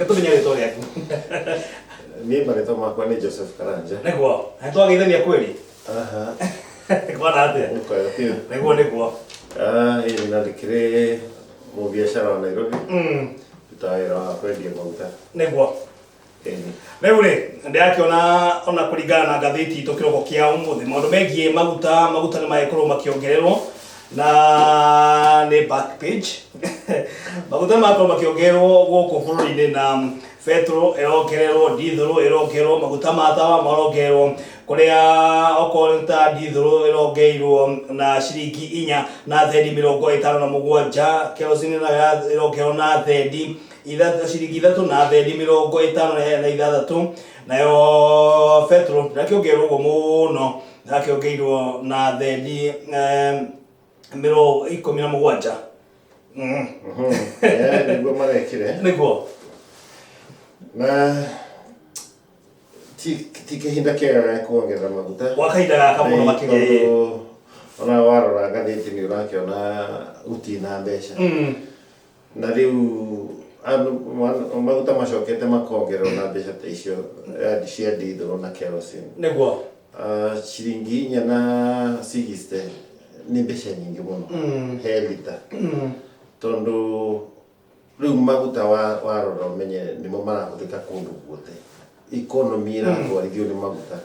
Reke tũmenye rĩtwa rĩaku. Niĩ marĩtwa makwa nĩ Joseph Karanja. Nĩguo, na twageithania kweli. Aha. Kwana atĩa? Nĩkwega biũ. Nĩguo nĩguo. Ah, ĩĩ na ndĩkĩrĩ mũbiacara wa Nairobi. Ndutaga wĩra wa kwendia maguta. Nĩguo. Ĩni. Rĩu rĩ, ndĩrakĩona ona kũringana na ngathĩti itũ kĩroko kĩa ũmũthĩ, maũndũ megiĩ maguta, maguta nĩ magĩkorwo makĩongererwo na nĩ back page. Maguta nĩ makorwo makĩongererwo gũkũ bũrũri-inĩ na betũrũ ĩrongererwo, ndithũrũ ĩrongererwo, maguta ma tawa marongererwo, kũrĩa okorwo nĩ ta ndithũrũ ĩrongereirwo na ciringi 4 na thendi 57, kerosene nayo ĩrongererwo na thendi ithatũ, ciringi 3 na thendi 56, nayo betũrũ ndĩrakĩongererwo ũguo mũno, ndĩrakĩongereirwo na thendi mĩrongo 17. Eh, nĩguo marekire. Nĩguo. Na ti kĩhinda kĩega gĩa kuongerera maguta. Gwa kahinda gaka mũno makĩria. Tondũ ona warora ngathĩti nĩ ũrakĩona gũtirĩ na mbeca. Na rĩu andũ maguta macokete makongererwo na mbeca ta icio cia ndithũrũ na kerosene. Ah, ciringi 4 na 60 nĩ mbeca nyingĩ mũno he lita. Tondũ rĩu maguta warora ũmenye nĩmo marahũthĩka kũndũ guothe. Economy ĩratwarithio nĩ maguta.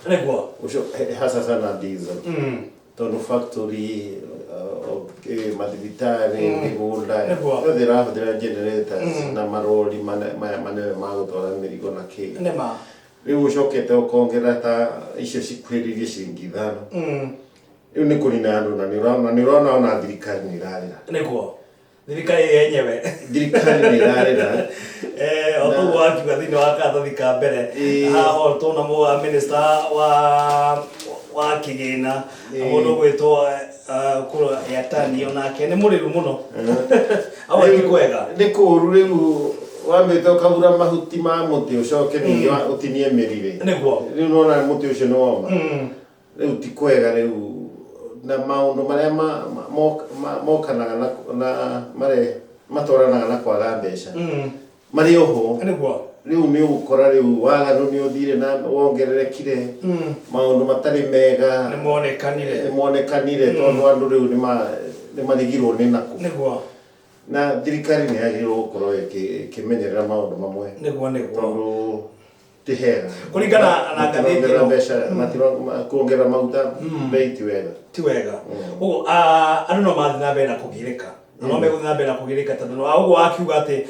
Ũcio hasa sana diesel. Tondũ factory, mathibitarĩ, mĩgũnda, yothe ĩrahũthĩra generators na marori maya manene ma gũtwara mĩrigo na kĩ. Nĩma. Rĩu ũcokete ũkongerera ta icio cikuhĩrĩirie ciringi 5. Rĩu nĩ kũnina andũ na nĩ ũrona nĩ ũrona ona thirikari nĩ ĩrarĩra. Nĩguo. Thirikari yenyewe. Thirikari nĩ ĩrarĩra. O toguo wakiuga thĩinĩ wa karatathi ka mbere. Haha ho tũna mũ minister wa kĩgĩna, mũndũ ũgwĩtwo Ukur Yatani onake nĩ mũrĩru mũno. Hau ti kwega. Nĩ kũũru rĩu wambĩte ũkagura mahuti ma mũtĩ ũcoke ningĩ ũtinie mĩri rĩ. Rĩu nĩwona mũtĩ ũcio nĩ woma. Rĩu ti kwega rĩu na maũndũ marĩa mokanaga na mare matwaranaga na kwaga mbeca. Marĩ oho. Rĩu nĩ ũgũkora rĩu waganu nĩ ũthire na wongererekire. Maũndũ matarĩ mega. Nĩ monekanire. Nĩ monekanire tondũ andũ rĩu nĩ marigirwo nĩ nakũ. Na thirikari nĩ yagĩrĩirwo gũkorwo ĩkĩmenyerera maũndũ mamwe. Nĩguo nĩguo. Tondũ ti hega. Kũringana na ngathĩti Matirongerera ĩno. mbeca, kuongerera maguta bei ti wega. Ti wega. Ũguo andũ no mathiĩ na mbere na kũgirĩka. Na no megũthiĩ na mbere na kũgirĩka tondũ no ũguo wakiuga atĩ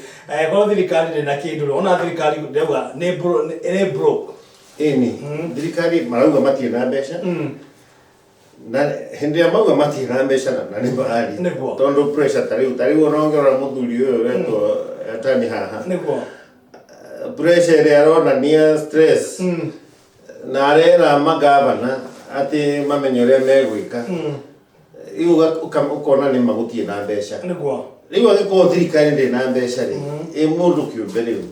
korwo thirikari ndĩrĩ na kĩndũ rĩ, ona thirikari ndĩrauga nĩ ĩrĩ broke. Ĩni, thirikari marauga matirĩ na mbeca. Na hĩndĩ ĩrĩa mauga matirĩ na mbeca na nĩ mararia. Tondũ pressure ta rĩu, ta rĩu ona ũngĩrora mũthuri ũyũ ũretwo Atani haha. Pressure ĩrĩa aronania stress. Na arera magavana atĩ mamenye ũrĩa megwĩka. Rĩu ũkona nĩ ma gũtirĩ na mbeca. Rĩu angĩkorwo thirikari ndĩrĩ na mbeca rĩ, ĩ mũndũ kĩũmbe rĩu.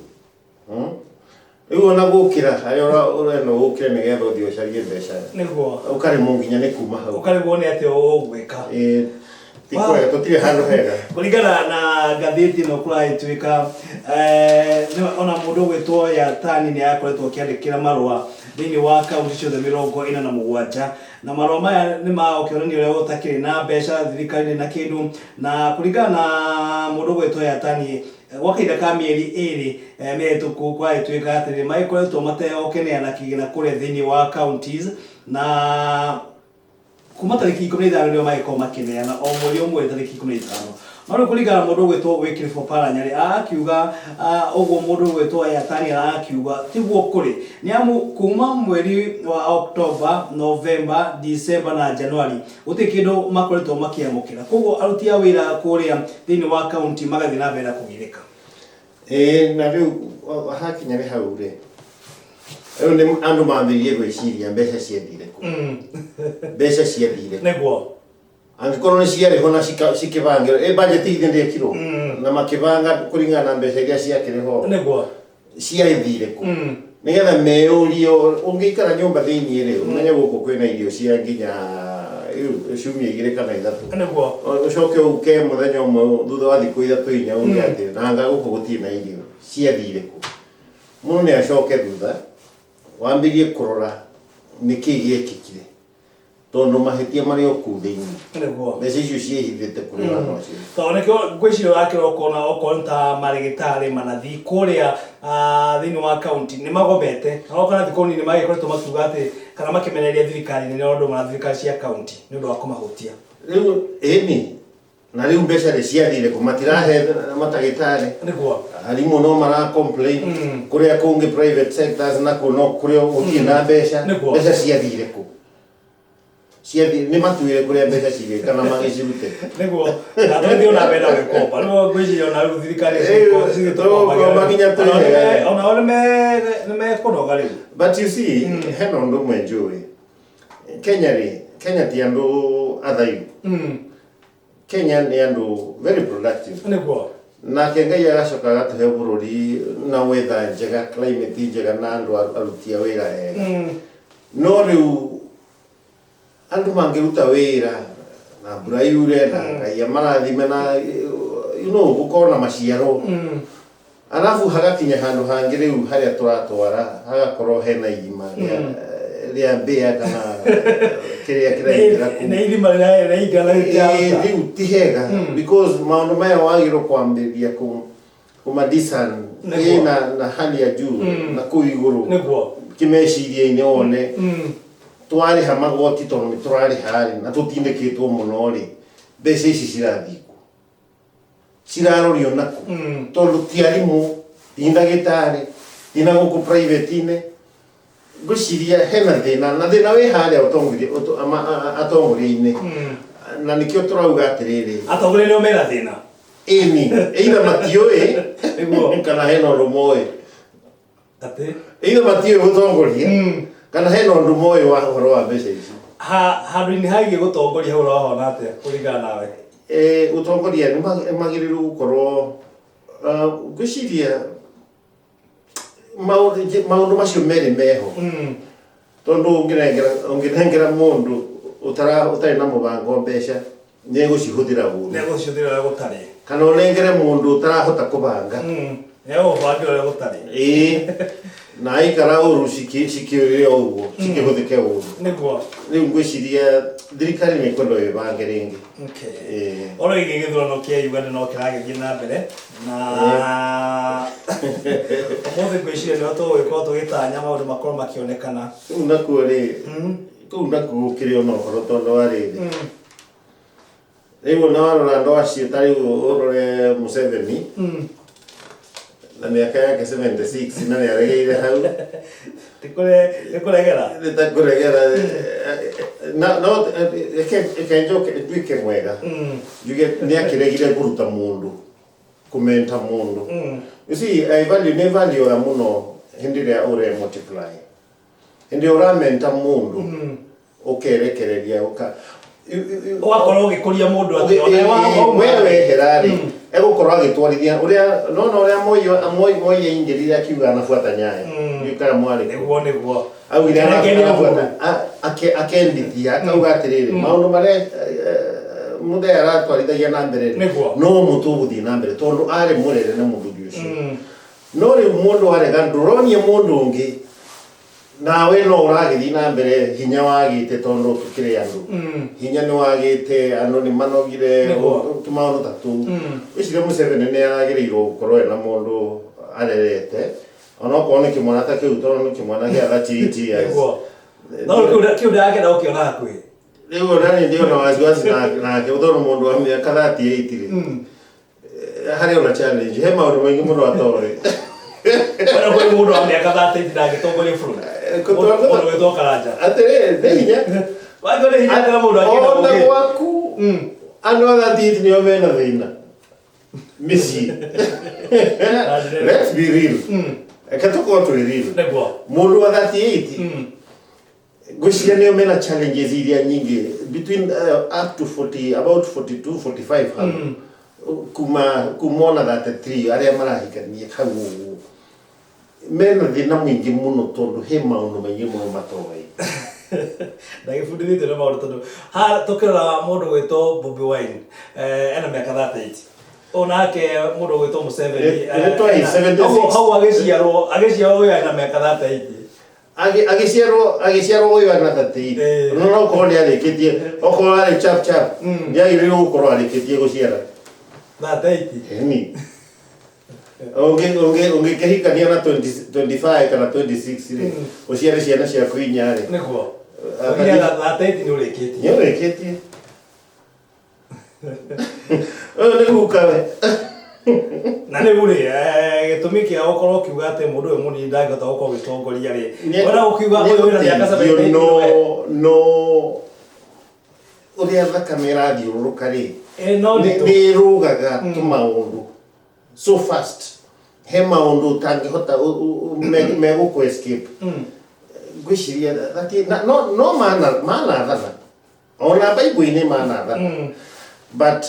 Rĩu ona gũkĩra harĩa ũrenda ũkĩre nĩgetha ũthiĩ ũcarie mbeca. Ũkaremwo nginya nĩ kuma hau. Ũkaremwo nĩ atĩa ũgwĩka. Ĩĩ, ti kwega, tũtirĩ handũ hega. Kũringana na ngathĩti ĩno kũragĩtuĩka, ona mũndũ ũgwĩtwo Yatani nĩ akoretwo akĩandĩkĩra marũa thĩinĩ wa kaunti ciothe 47, na marũa maya nĩ ma gũkĩonania ũrĩa gũtakĩrĩ na mbeca thirikari-inĩ na kĩndũ, na kũringana na mũndũ ũgwĩtwo Yatani, gwa kahinda ka mĩeri 2 mĩhĩtũku kũragĩtuĩka atĩ magĩkoretwo mategũkĩneana kĩgĩna kũrĩa thĩinĩ wa counties, na kuma tarĩki 15 nĩo magĩkorwo makĩneana o mweri o mweri tarĩki 15. No rĩu kũringana na mũndũ ũgwĩtwo Wycliffe Oparanya rĩ, arakiuga ũguo mũndũ ũgwĩtwo Yatani arakiuga tiguo kũrĩ, nĩ amu kuma mweri wa October, November, December na January gũtirĩ kĩndũ makoretwo makĩamũkĩra, koguo aruti a wĩra kũrĩa thĩinĩ wa kaunti magathiĩ na mbere na kũgirĩka. Ĩĩ, na rĩu hakinya nĩ hau rĩ, rĩu nĩ andũ mambĩrĩrie gwĩciria mbeca ciathire kũ. Mbeca ciathire kũ. Angĩkorwo nĩ ciarĩ ho na cikĩbangĩrwo, ĩ budget ithe ndĩekirwo na makĩbanga kũringana na mbeca iria ciakĩrĩ ho. Ciathire kũ. Nĩgetha meyũrie, ũngĩikara nyũmba thĩinĩ rĩ, ũmenye gũkũ kwĩna irio cia nginya ciumia 2 kana 3. Ũcoke ũke mũthenya ũmwe thutha wa thikũ 3 4 uge atĩ nanga gũkũ gũtirĩ na irio, ciathire kũ. Mũndũ nĩ acoke thutha wambĩrie kũrora nĩkĩ gĩekĩkire, tondũ mahĩtia marĩ o kũu thĩinĩ. Mbeca icio ciĩhithĩte kũrĩ andũ acio. Tondũ nĩkĩo ngwĩciria ũrakĩra ũkona okorwo nĩ ta marĩgĩtarĩ, manathi kũrĩa thĩinĩ wa kaunti nĩ magomete, na ũgakora thikũ nini magĩkoretwo makiuga atĩ kana makĩmenereria thirikari nene o ũndũ ũmwe na thirikari cia kaunti nĩ ũndũ wa kũmahutia. Rĩu ĩni, na rĩu mbeca rĩ ciathire kũ? Matirahe matagĩtarĩ. Arimũ no mara complain. Kũrĩa kũngĩ private sectors nakuo no kũrĩa gũtirĩ na mbeca. Mbeca ciathire kũ? Ciathire nĩ matuire kũrĩa mbeca cirĩ kana magĩcirute. Nĩguo, na tũgĩthiĩ ona mbere na gwĩkomba. Rĩu ngwĩciria ona rĩu thirikari tũgũkomba nginya twĩheane. Onao nĩ mekũnoga rĩu. But you see, hena ũndũ ũmwe njũĩ. Kenya rĩ, Kenya ti andũ athayu. Kenya nĩ andũ very productive. Nake Ngai agacoka agatũhe bũrũri na weather njega, climate njega na andũ aruti a wĩra ega. No rĩu andũ mangĩruta wĩra na mbura yure na Ngai amarathime na gũkorwo na maciaro. Arabu hagakinya handũ hangĩ rĩu harĩa tũratwara hagakorwo hena irima rĩa mbĩa kana kĩrĩa kĩraingĩra kũu. Nĩ irima rĩraingĩra na rĩtiraruta. Rĩu ti hega because maũndũ maya wagĩrĩirwo kwambĩrĩria kũma discern na hali ya juu na kũu igũrũ kĩmeciria-inĩ wone twarĩha magoti tondũ nĩ tũrarĩha rĩ na tũtindĩkĩtwo mũno rĩ, mbeca ici cirathiĩ kũ? Cirarorio nakũ? Tondũ ti arimũ, ti ndagĩtarĩ, ti na gũkũ private-inĩ. Ngwĩciria hena thĩna, na thĩna wĩ harĩa atongoria-inĩ. Na nĩkĩo tũrauga atĩrĩrĩ. Atongoria nĩo mena thĩna. Ĩni, either matiũĩ kana hena ũndũ moĩ. Atĩ? Either matiũĩ gũtongoria kana hena ũndũ moĩ wa ũhoro wa mbeca ici. Handũ-inĩ hagiĩ gũtongoria hau ũrahona atĩa kũringana nawe? Gũtongoria nĩ magĩrĩirwo gũkorwo, ngwĩciria maũndũ macio merĩ meho. Tondũ ũngĩnengera mũndũ ũtarĩ na mũbango mbeca, nĩ egũcihũthĩra ũru. Nĩ egũcihũthĩra ũrĩa gũtarĩ. Kana ũnengere mũndũ ũtarahota kũbanga. Nĩ egũbangĩra ũrĩa gũtarĩ. Ĩĩ. Na aikara ũru cikĩũrĩre o ũguo, cikĩhũthĩke ũru. Rĩu ngwĩciria thirikari nĩ ĩkwenda ĩbange rĩngĩ. Oro ĩngĩ gĩthurano kĩa Uganda no kĩragĩthiĩ na mbere na ũmũthĩ ngwĩciria nĩho tũgũgĩkorwo tũgĩtanya maũndũ makorwo makĩonekana. Kũu nakuo rĩ, kũu nakuo gũkĩrĩ ona ũhoro tondũ wa rĩrĩ. Rĩu ona warora andũ acio ta rĩu ũrore Museveni na mĩaka yake 76 na nĩ aregeire hau. Nĩ kũregera. Nĩ ta kũregera. Na no reke njoke nduĩke mwega. Njuge nĩ akĩregire kũruta mũndũ, kũmenta mũndũ. You see, I value, nĩ value ya mũno hĩndĩ ĩrĩa ũre multiply. Hĩndĩ ĩrĩa ũramenta mũndũ, ũkerekereria ũka Ũgakorwo ũgĩkũria mũndũ atĩ ona we wehera rĩ, egũkorwo agĩtwarithia ũrĩa nona ũrĩa Moi aingĩrire akiuga anabuata Nyayo. Ndiũĩ kana mwarĩ kũ. Nĩguo, nĩguo. Augire anabuata, akendithia, akauga atĩrĩrĩ, maũndũ marĩa Muthee aratwarithagia na mbere rĩ, no mo tũgũthiĩ na mbere tondũ arĩ mũrere na mũthuri ũcio. No rĩu mũndũ arega ndũronia mũndũ ũngĩ nawe no ũragĩthiĩ na mbere, hinya wagĩte tondũ tũkĩrĩ andũ, hinya nĩ wagĩte, andũ nĩ manogire, tũmaũndũ ta tũu. Ngwĩciria Museveni nĩ aragĩrĩirwo gũkorwo ena mũndũ arerete, onokorwo nĩ kĩmwana ta kĩu, tondũ nĩ kĩmwana gĩa 38 years. No kĩu ndakenda gũkĩona hakuhĩ. Rĩu ona niĩ ndĩona wasiwasi nake tondũ mũndũ wa mĩaka 38 rĩ, harĩ ona challenge, he maũndũ maingĩ mũno atoĩ. Ona kũrĩ mũndũ wa mĩaka 38 ndangĩtongoria bũrũri. Mũndũ wĩtwo Karanja. Atĩrĩrĩ, nĩ hinya. Wangĩ nĩ hinya tena mũndũ akĩenda Ona ũngĩ. gwaku andũ a 38 nĩo mena thĩna mĩciĩ. Let's be real. Reke tũkorwo twĩ real. Mũndũ wa 38 ngwĩciria nĩo mena challenges iria nyingĩ between up to 40, about 42, 45 hau. Kuma ona 33 arĩa marahikania hau ũguo mena thĩna mũingĩ mũno tondũ he maũndũ maingĩ mũno matoĩ. Ndagĩbundithĩtio nĩ maũndũ tondũ ha tũkĩrora mũndũ gwĩtwo Bobi Wine, ena mĩaka 38. Onake mũndũ ũgwĩtwo Museveni. Nĩ twaĩ 76. Hau agĩciarwo ũyũ ena mĩaka 38. Agĩciarwo ũyũ ena 38. No no okorwo nĩ arĩkĩtie, okorwo arĩ chap chap, nĩ agĩrĩirwo gũkorwo arĩkĩtie gũciara. 38. Ĩni. Ũngĩkĩhikania na 20 25 kana 26 rĩ, ũciare ciana ciaku inya rĩ. Nĩguo. Ũkinya 38 nĩ ũrĩkĩtie. Nĩ ũrĩkĩtie. Ũyũ nĩ guka we. Na rĩu rĩ, gĩtũmi kĩa gũkorwo ũkiuga atĩ mũndũ ũyũ mũnini ndangĩhota gũkorwo agĩtongoria rĩ, wenda gũkiuga ũyũ wĩna mĩaka 78 no nĩwe? No ũrĩa thakame ĩrathiũrũrũka rĩ, No nditũ. Nĩ ĩrũgaga tũmaũndũ so fast, he maũndũ ũtangĩhota megũkũ escape. Ngwĩciria no manathana ona Bible-inĩ manathana, but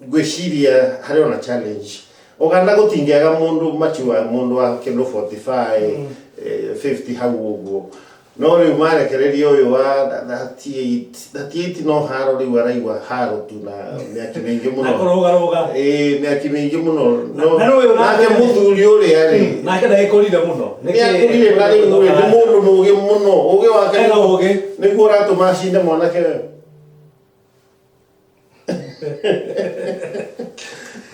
ngwĩciria harĩ ona challenge Uganda gũtingĩaga mũndũ mature, mũndũ wa kĩndũ 45, 50 hau ũguo. No rĩu marekereria ũyũ wa 38, 38 no haro rĩu araigua haro tu na mĩaki mĩingĩ mũno. Na kũrũgarũga. Ĩĩ, mĩaki mĩingĩ mũno. Na rĩu ũyũ nake mũthuri ũrĩa rĩ, Nake ndagĩkũrire mũno. Nĩ akũrire na rĩu rĩ, nĩ mũndũ mũũgĩ mũno, ũgĩ wake Ena ũgĩ. Nĩguo ũratũma acinde mwanake ũyũ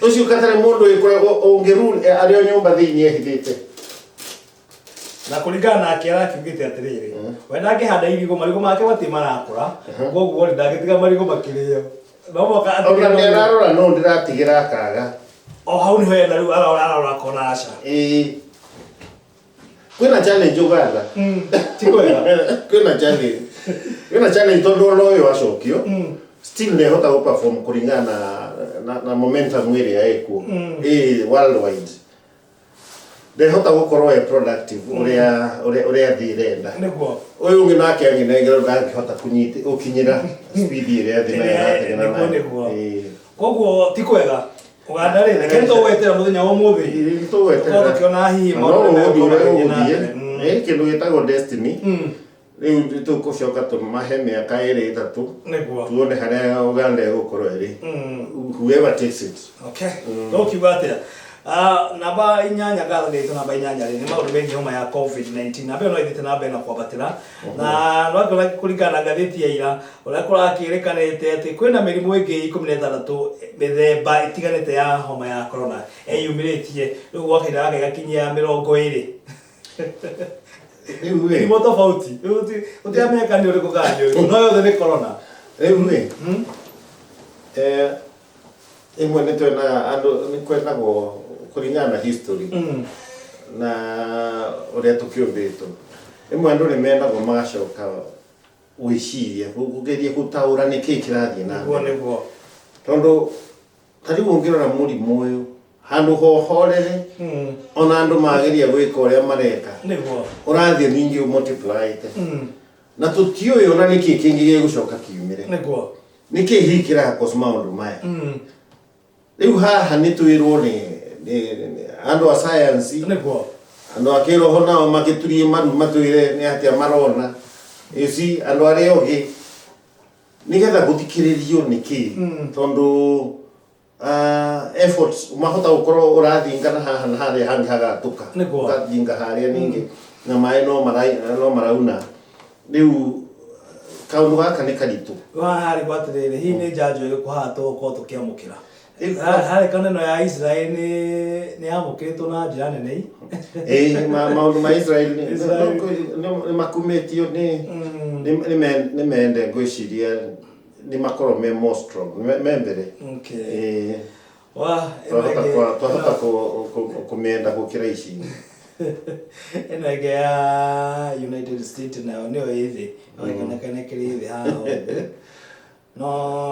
ũcio katarĩ mũndũ wĩkoragwo ũngĩru arĩ o nyũmba thĩinĩ ehithĩte. Na kũringana nake arakiugĩte atĩrĩrĩ, we ndangĩhanda irigũ, marigũ make matirĩ marakũra, koguo rĩ, ndangĩtiga marigũ makĩrĩo, no mũhaka atige. Ona nĩ ararora no ndĩratigĩra akaga. O hau nĩho ena rĩu arora akona aca. Ĩĩ, kwĩna challenge Uganda. Ti kwega. Kwĩna challenge tondũ ona ũyũ acokio still nĩahota gũ perform kũringana na momentum ĩrĩa ĩkuo ĩ worldwide, ndehota gũkorwo e productive ũrĩa thĩ ĩrenda. Ũyũ ũngĩ nake angĩnengerwo ndangĩhota kũnyita gũkinyĩra speed ĩrĩa thĩ nayo ĩrateng'era nayo. Nĩguo. Koguo ti kwega Uganda rĩ, reke tũgwetera mũthenya wa ũmũthĩ. Ĩĩ, tũgweterera. Tũkorwo tũkĩona hihi Na no maũndũ gũgũthiĩ nĩmegũkorwo ũrĩa magĩthiĩ na gũgũthiĩ. mbere. Ĩ kĩndũ gĩtagwo destiny. Rĩu tũgũcoka tũmahe mĩaka 2 3, tuone harĩa Uganda ĩgũkorwo ĩrĩ, whoever takes it. Okay, tũkiuga atĩa? Namba 8, ngathani itũ namba 8 rĩ, nĩ maũndũ megiĩ homa ya COVID-19. Namba ĩyo no ĩthiĩte na mbere na kwambatĩra, na no kũringana na ngathĩti ya ira ũrĩa kũrakĩrĩkanĩte atĩ kwĩna mĩrimũ ĩngĩ 16 mĩthemba ĩtiganĩte ya homa ya corona ĩyumĩrĩtie rĩu gwa kahinda gaka, ĩgakinyia 20. Rĩu rĩ, Mĩrimũ tofauti. Rĩu gũtiramenyeka nĩ ũrĩkũ kana nĩ ũrĩkũ, no yothe nĩ corona. Rĩu rĩ, ĩmwe nĩ twenaga andũ nĩ kwendagwo kũringana na history na ũrĩa tũkĩũmbĩtwo, ĩmwe andũ nĩ mendagwo magacoka gwĩciria, kũgeria gũtaũra nĩkĩĩ kĩrathiĩ na mbere. Tondũ ta rĩu ũngĩrora mũrimũ ũyũ handũ hohorere, ona andũ mageria gwĩka ũrĩa mareka, ũrathiĩ ningĩ multiplyte, na tũtiũĩ ona nĩkĩ kĩngĩ gĩgũcoka kiumĩre. Nĩkĩ hihi kĩra cause maũndũ maya? Rĩu haha nĩ twĩrwo nĩ andũ a science, andũ a kĩroho nao magĩturie maru matwĩre nĩ atĩa marona. You see, andũ arĩa ogĩ nĩgetha gũthikĩrĩrio nĩkĩ, tondũ efforts mahota gũkorwo ũrathingana haha na harĩa hangĩ hagatũka, ũgathinga harĩa ningĩ na maĩ no marauna. Rĩu kaũndũ gaka nĩ karitũ. Haha harĩ atĩrĩrĩ, hihi nĩ njanjo ĩrĩkũ haha tũgũkorwo tũkĩamũkĩra? Harĩ kana ĩno ya Israel nĩ yamũkĩrĩtwo na njĩra nene? Ĩĩ, maũndũ ma Israel nĩ makumĩtio nĩ mende, ngwĩciria nĩ makorwo me more strong, me mbere. Ĩĩ. Wa ĩno Twahota twahota kũmĩenda gũkĩra ici. Ĩno ĩngĩ ya United States nayo nĩyo ĩ thĩ, no ĩkĩoneka nĩ ĩkĩrĩ thĩ haha hothe, no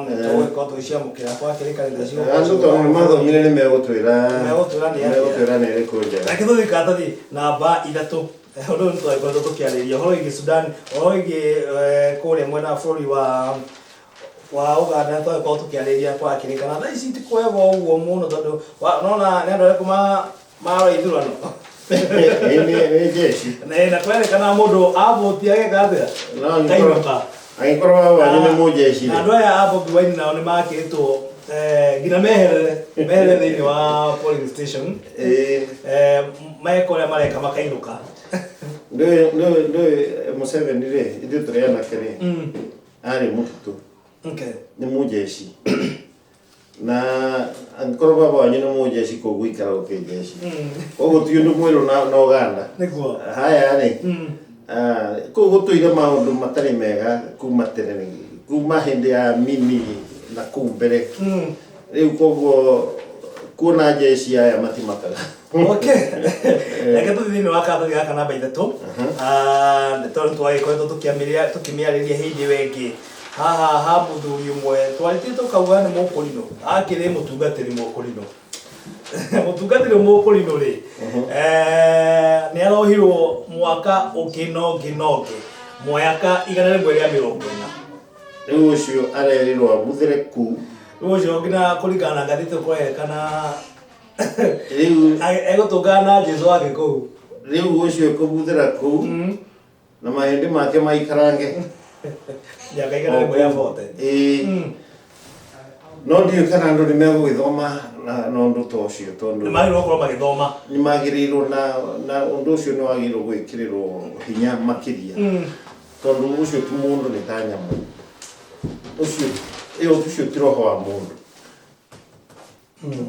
nĩ tũgũgĩkorwo tũgĩciamũkĩra kwakĩrĩkanĩte. Andũ tondũ nĩ mathomire nĩ megũtwĩra. Megũtwĩra nĩ atĩa. Megũtwĩra nĩ ĩrĩkũ njega. Reke tũthiĩ karatathi namba 3. Ũndũ ũyũ nĩtwakoretwo tũkĩarĩria ũhoro wĩgiĩ Sudan, ũhoro wĩgiĩ kũrĩa mwena wa bũrũri wa Uganda, twakorwo tũkĩarĩria kwakĩrĩkana thaa ici ti kwega ũguo mũno, tondũ nona nĩ andũ arĩkũ maroya ithurano. Nĩ jeshi. Na kwerĩkana mũndũ avũti ageka atĩa? No angĩkorwo Kainũka. Angĩkorwo baba wanyu nĩ mũjeshi Na rĩ, andũ aya a Bobi Wine nao nĩ makĩtwo. Nginya meherere meherere thĩinĩ wa polling station. Meka ũrĩa mareka makainũka. Ndũĩ ndũĩ ndũĩ Museveni rĩ, ithuĩ tũrĩ anake rĩ, arĩ mũtitũ. Nĩ mũjeshi. Na angĩkorwo baba wanyu nĩ mũjeshi kũu gũikara ũkĩjeshi. Koguo ti ũndũ mwerũ na Uganda. Nĩguo. Haya rĩ, kũu gũtũire maũndũ matarĩ mega kuma tene, kuma hĩndĩ ya Amini na kũu mbere. Rĩu koguo kuona jeshi aya matimakaga. Okay. Reke tũthiĩ thĩinĩ wa karatathi gaka namba 3. Nĩ tondũ twagĩkoretwo tũkĩmĩarĩria hĩndĩ ĩyo ĩngĩ. Haha ha mũthuri ũmwe twarĩtie tũkauga nĩ mũkũrinũ. Akĩrĩ mũtungatĩri mũkũrinũ. Mũtungatĩri mũkũrinũ rĩ, nĩ arohirwo mwaka ũngĩ na ũngĩ na ũngĩ. Mwaka 140. Rĩu ũcio arerirwo abuthĩre kũu. Rĩu ũcio nginya kũringana na ngathĩti kũrerekana Rĩu egũtũngana na Jesu wake kũu. Rĩu ũcio ekũbuthĩra kũu na mahĩndĩ make maikarange. Mĩaka 140. Ĩĩ. No ndiũĩ kana andũ nĩ megũgĩthoma na ũndũ ta ũcio tondũ nĩ magĩrĩirwo gũkorwo magĩthoma. Nĩ magĩrĩirwo na ũndũ ũcio nĩ wagĩrĩirwo gwĩkĩrĩrwo hinya makĩria. Tondũ ũcio ti mũndũ, nĩ ta nyamũ. Ũcio ĩyo ũcio ti roho wa mũndũ.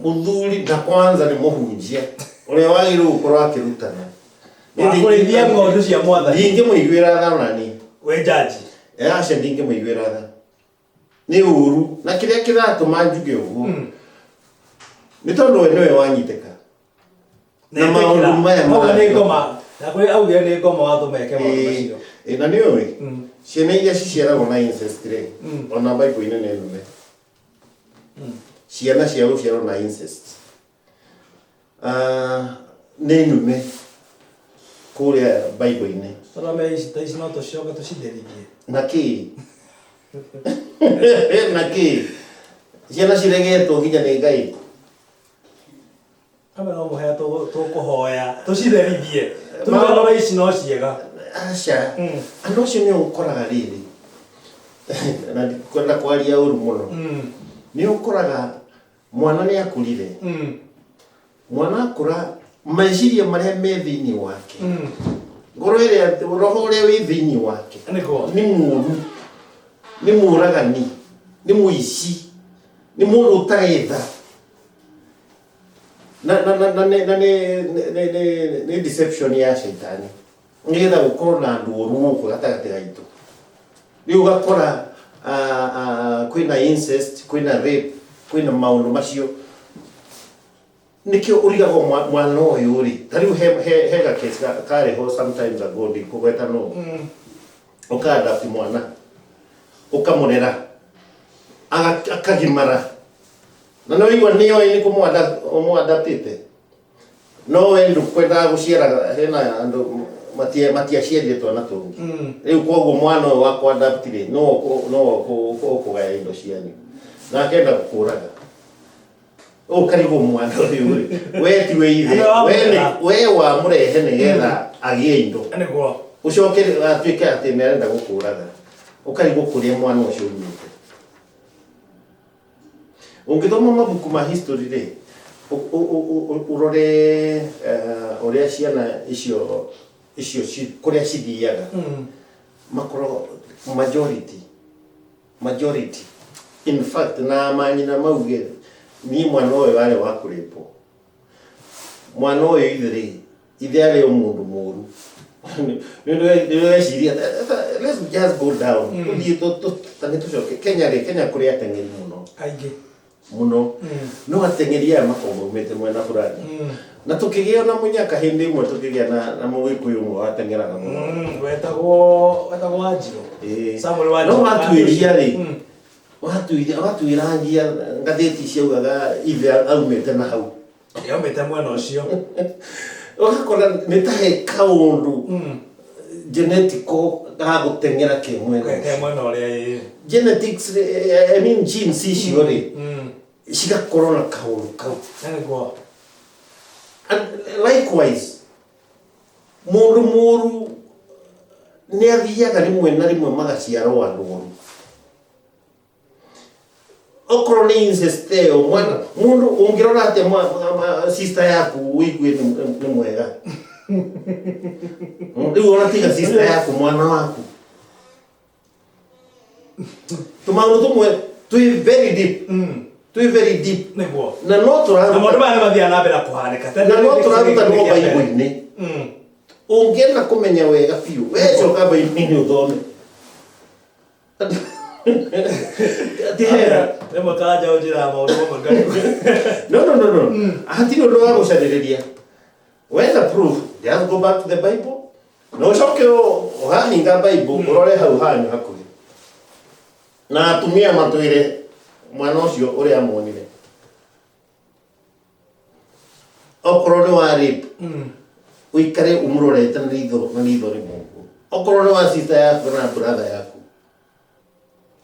Mũthuri na kwanza nĩ mũhunjia ũrĩa wagĩrĩirwo gũkorwo akĩrutana. Wa kũrĩithia ng'ondu cia Mwathani. Ndingĩmũiguĩra tha ona niĩ. Wĩ jaji. Aca, ndingĩmũiguĩra tha. Nĩ ũru na kĩrĩa kĩratũma njuge ũguo nĩ tondũ we nĩwe wanyitĩka na maũndũ maya. Auga nĩ ngoma na kũrĩ augire nĩ ngoma watũma eke maũndũ macio. Ĩ, na nĩ ũĩ ciana iria ciciaragwo na incest rĩ, ona Bible-inĩ nĩ ndume. Ciana cia gũciarwo na incest nĩ ndume kũrĩa Bible-inĩ. Tũrame ici ta ici no tũcoke tũcitherithie. Na kĩ na kĩ ciana ciregetwo nginya nĩ Ngai. Amwe no mũhea tũkũhoya tũcitherithie tuge no ici no ciega. Aca, andũ acio nĩ ũkoraga rĩrĩ, na ndikwenda kwaria ũru mũno, nĩ ũkoraga mwana nĩ akũrire. Mwana akũra, meciria marĩa me thĩinĩ wake, ngoro ĩrĩa, roho ũrĩa wĩ thĩinĩ wake nĩ mũũru, nĩ mũũragani, nĩ mũici, nĩ mũndũ ũtarĩ tha, na na nĩ na nĩ nĩ nĩ nĩ deception ya caitani nĩgetha gũkorwo na andũ oru gũkũ gatagatĩ gaitũ. Rĩu ũgakora kwĩna incest, kwĩna rape, kwĩna maũndũ macio. Nĩkĩo ũrigagwo mwana ũyũ rĩ, ta rĩu he ga case karĩ ho sometimes ago, ndikũgweta no ũka-adopt mwana, ũkamũrera akagimara, na nĩ waigua nĩoĩ nĩ kũmũ-adaptĩte, no we ndũkwendaga gũciara. Hena andũ matiaciarire twana tũngĩ. Rĩu koguo mwana ũyũ wa kũ-adapt rĩ, no ũkũgaya indo cianyu na akenda gũkũraga. Ũkarigwo mwana ũyũ rĩ, we tiwe ithe? Nĩwe wamũrera. We wamũrehe nĩgetha agĩe indo, ũcoke atuĩke atĩ nĩ arenda gũkũraga. Ũkarigwo kũrĩa mwana ũcio umĩte. Ũngĩthoma mabuku ma history rĩ, ũrore ũrĩa ciana icio kũrĩa cithiaga, makoragwo majority in fact na manyina mauge, niĩ mwana ũyũ arĩ wa kũrĩpwo, mwana ũyũ ithe rĩ, ithe arĩ o mũndũ mũru. Nĩ weciria, let's just go down, tũthiĩ ta nĩ tũcoke Kenya rĩ. Kenya kũrĩ ateng'eri mũno. Kaingĩ. Mũno. No ateng'eri aya makoragwo maumĩte mwena fulani, na tũkĩgĩa na mũnyaka hĩndĩ ĩmwe, tũkĩgĩa na mũgĩkũyũ ũmwe wateng'eraga mũno. Wetagwo Wanjirũ. Samuel Wanjirũ. No watuĩria rĩ, watuĩrangia ngathĩti ciaugaga ithe aumĩte na hau. Yaumĩte mwena ũcio. Ũgakora nĩ ta he kaũndũ genetical ga gũteng'era ke mwena ke ũcio. Mwena ũrĩa, ĩĩ. Genetics, I mean genes icio rĩ, cigakorwo na kaũndũ kau. And likewise mũndũ mũru nĩ athiaga rĩmwe na rĩmwe magaciarwo andũ oru. Okorwo nĩ incest ĩyo mwana mũndũ ũngĩrora atĩa sister yaku ũigue nĩ mwega? Rĩu ona tiga sister yaku, mwana waku. Tũmaũndũ tũmwe twĩ very deep. Twĩ very deep. Nĩguo. Na no Na tũraruta maũndũ maya nĩ mathiaga na mbere na kũhanĩka. Na no tũrarutanwo Bible-inĩ. Ũngĩenda kũmenya wega biũ, we coka Bible-inĩ ũthome. Ti hera. Rĩmwe Karanja ũnjĩraga maũndũ mamwe ngarigwo. No, no, no, no. Hatirĩ ũndũ wa gũcarĩrĩria. Wetha proof, just go back to the Bible. Na ũcoke ũhahinga Bible, ũrore hau hanyu hakuhĩ. Na atumia matwĩre mwana ũcio ũrĩa amuonire. Okorwo nĩ wa rape, ũikare ũmũrorete na ritho rĩmwe ũguo. Okorwo nĩ wa sister yaku na brother yaku,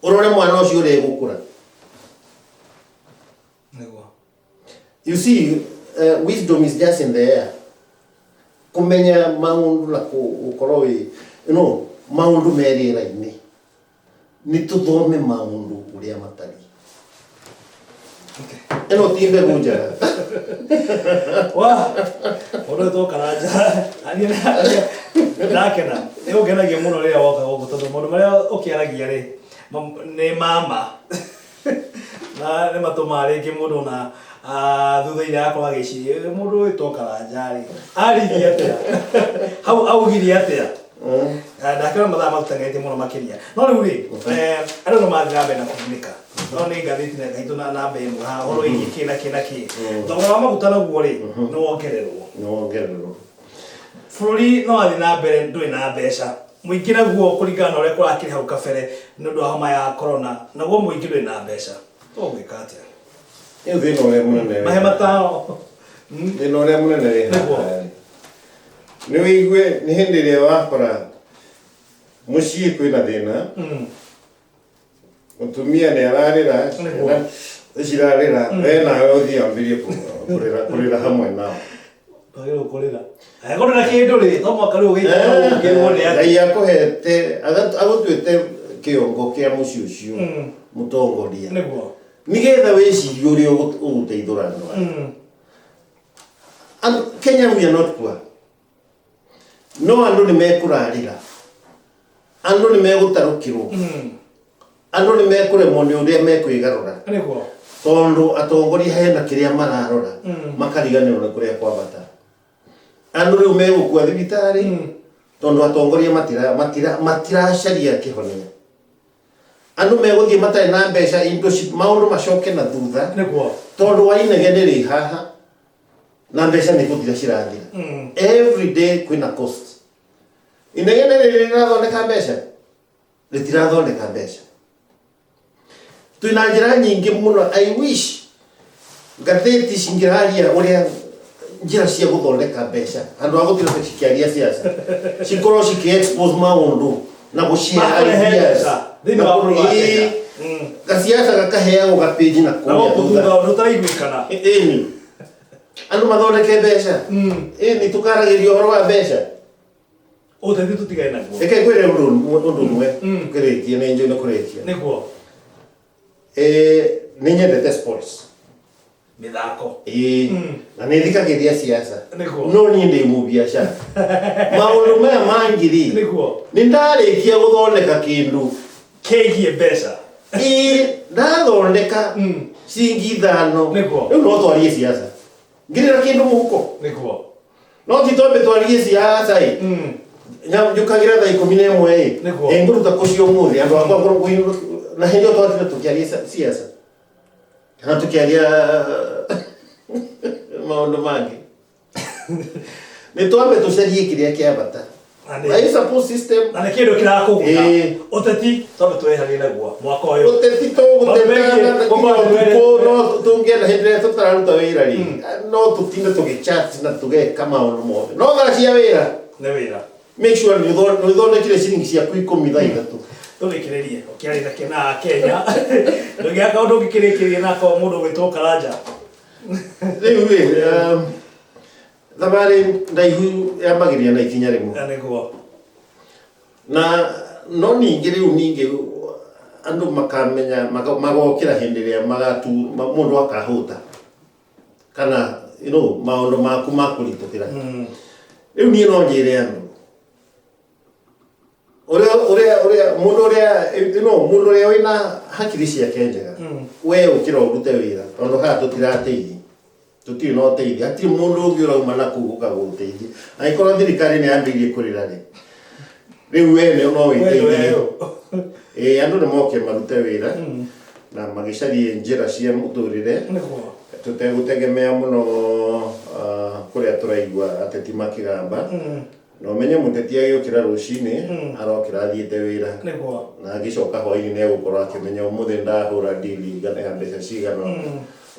ũrore mwana ũcio ũrĩa egũkũra. Nĩguo. You see, wisdom is just in the air. Kũmenya maũndũ na gũkorwo wĩ, maũndũ me rĩera-inĩ. Nĩ tũthome maũndũ ũrĩa matariĩ. Ĩno ti mbegũ njega. Wa, mũndũ wĩtwo Karanja, ndakena. Nĩ ũngenagia mũno rĩrĩa woka gũkũ tondũ maũndũ marĩa ũkĩaragia rĩ, nĩ mama. Na nĩ matũmaga rĩngĩ mũndũ ona thutha-inĩ agakorwo agĩciria, "Ĩ, mũndũ wĩtwo Karanja rĩ, aririe atĩa? Hau augire atĩa?" Ndakĩona mathaa matũteng'eretie mũno makĩria. No rĩu rĩ, andũ no marathiĩ na mbere na kũgunĩka. No nĩ ngathĩti na gaitũ na namba ĩmwe haha ũhoro wĩgiĩ kĩ na kĩ na kĩ. Thogora wa maguta naguo rĩ, nĩ wongererwo. Nĩ wongererwo. Bũrũri no wathiĩ na mbere ndũrĩ na mbeca. Mũingĩ naguo kũringana na ũrĩa kũrakĩrĩ hau kabere nĩ ũndũ wa homa ya corona, naguo mũingĩ ndũrĩ na mbeca. Tũgwĩka atĩa? Rĩu thĩna ũrĩa mũnene wĩ Mahe mataro. Thĩna ũrĩa mũnene wĩ haha rĩ, nĩ wĩigue nĩ hĩndĩ ĩrĩa wakora mũciĩ kwĩna thĩna, mũtumia nĩ ararĩra, ciana cirarĩra, we nawe ũthiĩ wambĩrĩrie kũrĩra hamwe nao. Twagĩrĩirwo kũrĩra. Angĩkorwo ndũrĩ na kĩndũ rĩ, no mũhaka rĩu ũgĩikare ũkĩrwo nĩ atĩ. Ngai akũhete, agũtuĩte kĩongo kĩa mũciĩ ũcio, mũtongoria. Nĩgetha wĩcirie ũrĩa ũgũteithũra andũ aya. And Kenya, we are not poor. No andũ nĩ mekũrarĩra. Andũ nĩ megũtarũkĩrwo. Andũ nĩ mekũremwo nĩ ũrĩa mekwĩgarũra. Tondũ atongoria hena kĩrĩa mararora, makariganĩrwo nĩ kũrĩa kwa bata. Andũ rĩu megũkua thibitarĩ, tondũ atongoria matiracaria kĩhonia. Andũ megũthiĩ matarĩ na mbeca, indo maũndũ macoke na thutha. Tondũ wa inegene rĩ haha, na mbeca nĩ gũthira cirathira. Every day kwĩna cost. Inegene rĩrĩ rĩrathondeka mbeca? Rĩtirathondeka mbeca. Twĩna njĩra nyingĩ mũno. I wish ngathĩti cingĩraria ũrĩa njĩra cia gũthondeka mbeca handũ ha gũtinda cikĩaria siasa, cikorwo cikĩ-expose maũndũ na gũ-share Makũrehe ideas. mbeca thĩinĩ wa bũrũri wa Kenya. Gaciaca gakaheagwo gapĩnji na Na kũrĩa gũkũ thutha. thutha ũndũ ũtaraiguĩkana. Ĩni andũ mathondeke mbeca. Ĩni tũkaragĩria ũhoro wa mbeca. Ũteti tũtigane naguo. Reke ngwĩre ũndũ ũmwe tũkĩrĩkia, nĩ njũĩ nĩ kũrĩkia. Nĩ nyendete sports. Mĩthako. Ĩĩ, na nĩ thikagĩrĩria siasa. Nĩguo. No niĩ ndĩ mũbiacara. Maũndũ maya mangĩ rĩ, nĩ ndarĩkia gũthondeka kĩndũ kĩgiĩ mbeca. Ĩĩ, ndathondeka ciringi 5. Rĩu no twarie siasa. Ngĩrĩ na kĩndũ mũhuko. No ti twambe twarie siasa ĩ. Njũkagĩra thaa 11 ĩ. Ĩ ngũruta kũ cio ũmũthĩ andũ akwa ngorwo na hĩndĩ ĩyo twatinda tũkĩaria siasa. Kana tũkĩaria maũndũ mangĩ. Nĩ twambe tũcarie kĩrĩa kĩa bata. Na I support system. Na nĩ kĩndũ kĩrakũguna. Ĩĩ. Ũteti twambe tweherie naguo mwaka ũyũ. Ũteti tũgũteta Maũndũ na megiĩ nginya gũkorwo ũtukũ, no tũngĩenda hĩndĩ ĩrĩa tũtararuta wĩra rĩ, no tũtinde tũgĩchat na tũgeka maũndũ mothe. No thaa cia wĩra. Nĩ wĩra. Make sure nĩ ũthondekire ciringi ciaku 10 thaa 3. Tũrĩkĩrĩrie ũkĩaria na kĩna Kenya. Ndũngĩaka ũndũ ũngĩkĩrĩkĩria nako mũndũ ũgwĩtwo Karanja. Rĩu rĩ, thabarĩ ndaihu yambagĩrĩria na ikinya rĩmwe. Na nĩguo. Na no ningĩ rĩu ningĩ Andũ makamenya magokĩra hĩndĩ ĩrĩa magatu mũndũ akahũta kana maũndũ maku makũritũhĩra. Rĩu niĩ no njĩre andũ ũrĩa ũrĩa ũrĩa mũndũ ũrĩa mũndũ ũrĩa wĩna hakiri ciake njega, we ũkĩra ũrute wĩra, tondũ haha tũtirateithia, tũtirĩ na ũteithio, hatirĩ mũndũ ũngĩ ũrauma na kũu gũka gũgũteithia. Angĩkorwo thirikari nĩ yambĩrĩirie kũrĩra rĩ, rĩu we no wĩteithie. Ĩĩ, andũ nĩ moke marute wĩra na magĩcarie njĩra cia mũtũrĩre tũtegũtegemea mũno kũrĩa tũraigua ateti makĩgamba. Na ũmenye mũteti agĩũkĩra rũcinĩ arokĩra athiĩte wĩra na agĩcoka hwainĩ nĩ egũkorwo akĩmenya ũmũthĩ ndahũra deal ya mbeca cigana ũna.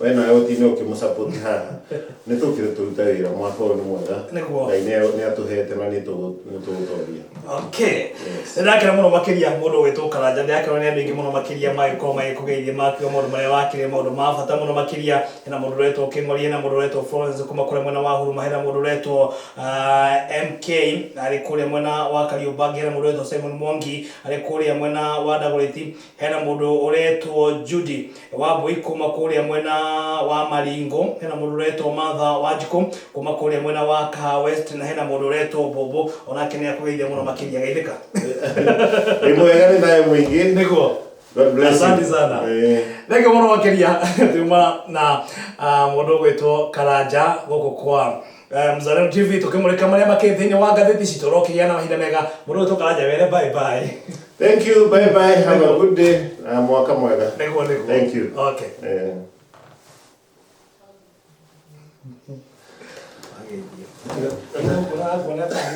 We nawe ũtinde ũkĩmũsupport haha. Nĩ tũkĩre tũrute wĩra, mwaka ũyũ nĩ mwega. Ngai nĩ atũhete na nĩ tũgũtoria. Okay. Nĩ ndakena mũno makĩria mũndũ ũgwĩtwo Karanja, ndĩrakena nĩ andũ aingĩ mũno makĩria magĩkorwo magĩkũgeithia, makiuga maũndũ marĩa wakĩrĩ maũndũ ma bata mũno makĩria. Hena mũndũ ũretwo Kĩng'ori, hena mũndũ ũretwo Florence kuma kũrĩa mwena wa Huruma, hena mũndũ ũretwo MK arĩ kũrĩa mwena wa Kariũmbangi, hena mũndũ ũretwo Simon Mwangi arĩ kũrĩa mwena wa Dagoretti, hena mũndũ ũretwo Judy Wambui kuma kũrĩa mwena wa Maringo, hena mũndũ ũretwo Martha Wanjikũ kuma kũrĩa mwena wa Kahawa West, na hena mũndũ ũretwo Mbũmbũ onake nĩ akũgeithia mũno makĩria. Geithĩka. Wĩ mwega, nĩ thayũ mũingĩ. God bless you. Asante sana. Thengiũ mũno makĩria. Tuma na mũndũ ũgwĩtwo Karanja gũkũ kwa Mzalendo TV, tũkĩmũrĩka marĩa makĩ thĩinĩ wa ngathĩti citũ. Ũrokĩgĩa na mahinda mega, mũndũ ũgwĩtwo Karanja. Were bye bye. Thank you, bye bye, have a good day na mwaka mwega. Nĩguo, nĩguo. Thank you. Okay.